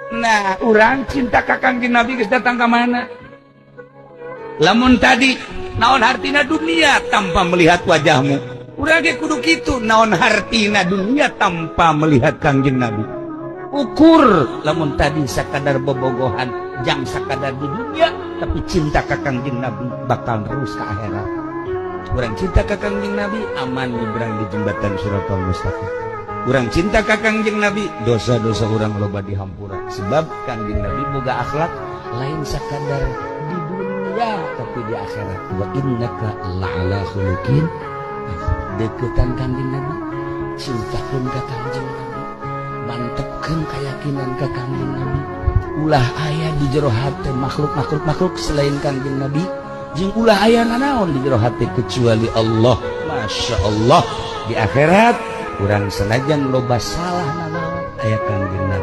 Nah, urang cinta ka Kangjeng Nabi geus datang ka mana? Lamun tadi naon hartina dunia tanpa melihat wajahmu, urang ge kudu kitu, naon hartina dunia tanpa melihat Kangjeng Nabi. Ukur lamun tadi sakadar bobogohan jang sakadar di dunia, tapi cinta ka Kangjeng Nabi bakal terus ke akhirat. Urang cinta ka Kangjeng Nabi, aman nyebrang di jembatan Shirathal Mustaqim. Urang cinta ka Kangjeng Nabi, dosa-dosa urang loba dihampura, sebab Kangjeng Nabi boga akhlak lain sakadar di dunia, tapi di akhirat. Wa innaka la'ala khuluqin. Deketan Kangjeng Nabi, cintakeun ka Kangjeng Nabi, mantepkeun keyakinan ka Kangjeng Nabi. Ulah aya di jero hate makhluk makhluk makhluk selain Kangjeng Nabi, jeung ulah aya nanaon di jero hate kecuali Allah. Masya Allah, di akhirat urang senajan loba salah nanaon, aya Kangjeng.